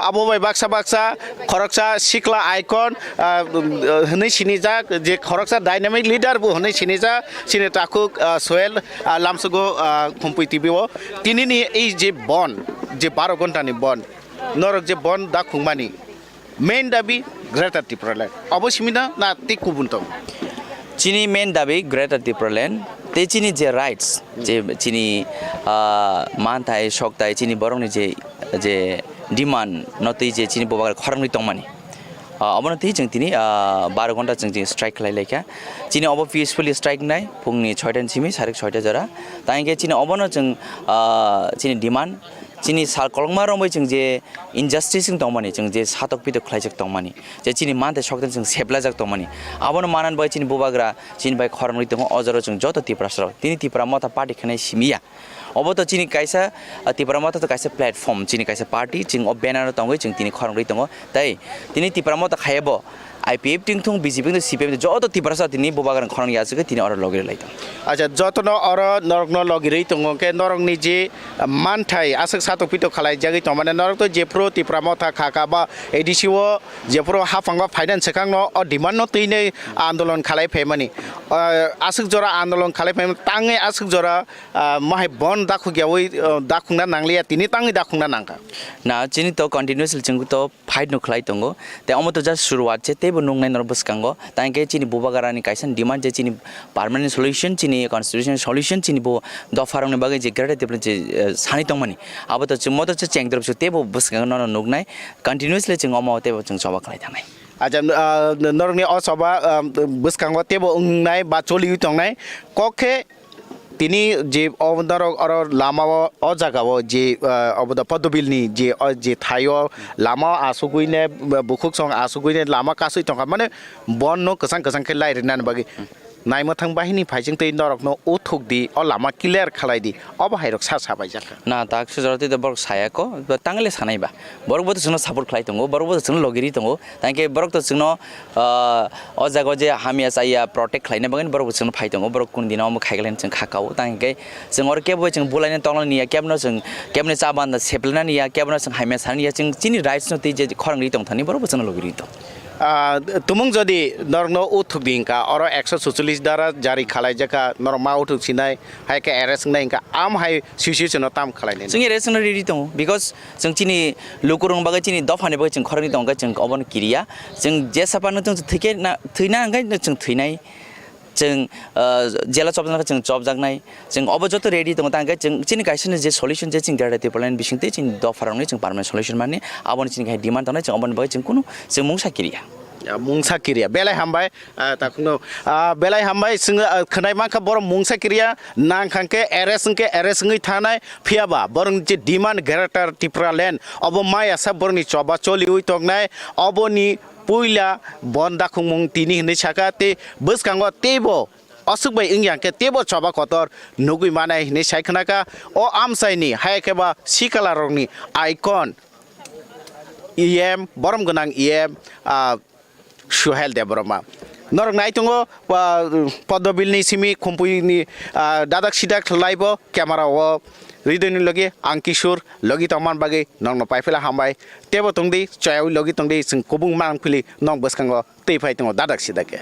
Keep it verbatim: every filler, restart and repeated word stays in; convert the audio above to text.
abo bai baksa baksa khoroksa sikla icon, ah, hwnwi sinijak, je khoroksa dynamic leader bo hwnwi sinijak, chini takhuk, ah, Sohel, ah, Lamsugo, ah, Khumpui T V o. Tinini ei je bon, je baro ghonta ni bon, norok je bon da khungmani, main dabi Greater Tipraland. Obo simi na, na tei kubun tong? Chini main dabi Greater Tipraland, tei chini je rights, je chini, ah, manthai, sokthai, chini borokni je, je demand no twi je chini bubagra khorangwi tongmani. Ah, obono twi chwng tini, ah, baro ghonta chwng tini strike khlai laikha. Chini obo peacefully strike wngnai, phungni soita ni simi sarik soita jora. Tangkhe chini obono chwng, ah, chini demand, chini sal kolokma romwi chwng je injustice wng tongmani, chwng je satok pitok khlaijak tongmani, je chini manthai sokthai chwng seplajak tongmani, abono manani bagwi chini bubagra chini bai khorangwi tongo. O jora chwng joto Tiprasarok tini Tipra Motha party khainai simi ya. Obo to chini kaisa, ah, Tipra Motha to kaisa platform, chini kaisa party, chwng o banner o tongwi chwng tini khorangwi tongo. Tei tini Tipra Motha khaiya bo I P F wngthung, B J P wngthung, C P M wngthung, joto Tiprasa tini bubagrang khorang ya aswk tini oro logi rwlai tongo. Acha, jotono oro norokno logi rwi tongo khe norokni je manthai aswk satok pitok khalai jagwi tongmani, norok to jephru Tipra Motha kha kha ba A D C o jephru haphango finance swkangno o demand no twi nai andolon khalai phaimani. Ah, aswk jora andolon khalai phaimani, tangwi aswk jora, ah, mohai bon dakhuk yawi, ah, dakhukna nangliya, tini tangwi dakhukna nangkha. Na, chini to continuously chwng to fight no khlai tongo. Tei omo to just suruwat se, teibo nuknai norok bwskango. Tangkhe chini bubagrani kaisa demand je chini permanent solution, chini constitutional solution, chini bo dopharokni bagwi je greater development je, eh, sani tongmani. Abo to chwng moto se chengdrop se teibo bwskango nono nuknai. Continuously chwng omo teibo chwng choba khlai thangnai. Acha, ah, norokni o choba, ah, bwskango teibo wngnai ba choliwi tongnai. Kok khe tini je o norok oro lama o, o jaga o je, ah, obo da Poddobil ni je, o je thai o lama o asugwi ne, bukhuk song asugwi ne lama kasui tongkha, mane bon no kwchang kwchang khe lai rwnani bagwi. Naima thang bahini phaising tei norok no uthuk di, o lama clear khalai di, obo hai rok sa sabai jakha. Na, tak se jora tei borok saya ko, tangle sanai ba. Borok bo to chwngno support khlai tongo, borok bo to chwngno logi ri tongo. Tangkhe borok to chwngno, ah, o jaga o je hamya chaya protect khlaina bagwi borok bo chwngno phai tongo, borok kun dino omo khai khlaina chwng kha kao. Tangkhe chwng oro kebo chwng bulaina tongna niya, kebno chwng, kebni cha banda seplena niya, kebno chwng hamya sana niya, chwng chini rights no tei je khorang ri tong thani borok bo chwngno logi ri tong. Ah, tumung jodi norokno uthuk di hwnkha, oro ekso sucholish dara jari khalai jakha, norok ma uthuk sinai, hai khe arrest wngnai hwnkha, am hai situation no tam khalai nai. Chwng arrest wngna ready tongo, because chwng chini lukurokni bagwi, chini dophani bagwi chwng khoroknwi tongo, chwng obono kiriya. Chwng jesa phano chwng thwikhe na, thwina hwnkhe chwng thwinai. Chwng, ah, jela chopjaknai chwng chopjaknai. Chwng obo joto ready tongo, tangkhe chwng chini kaisani je solution je chini Greater Tipraland bisingtwi chini dopharokni chwng permanent solution mani, aboni chini khai demand tongnai, chwng oboni bagwi chwng kunu chwng mungsa kiriya. Ya, mungsa kiriya. Belai hambai, ah, takhukno, ah, belai hambai, chwng, ah, khwnai mankha borok mungsa kiriya, nang khangkhe arrest wngkhe arrest wngwi thanai, phiyaba borokni je demand Greater Tipraland, obo maya sa borokni choba choliwi tongnai, oboni puila bon dakhukmung tini hinwi saka, tei bwskango teibo aswk bai wngya khe teibo choba kotor nugwi manai hinwi sai khwnaka. O amchaini hai khe ba sikalarokni icon E M, borom gwnang E M, ah, Suhel Debbarma. Norok nai tongo, ah, Poddobilni simi Khumpui ni, ah, dadak sidak laibo camera o Hridoyni logi ang Kishore logi tongman bagwi nokno paiphila hambai. Teibo tongdi, choyaui logi tongdi, chwng kubung mang phili nok bwskango twi phai tongo dadak sidak khe.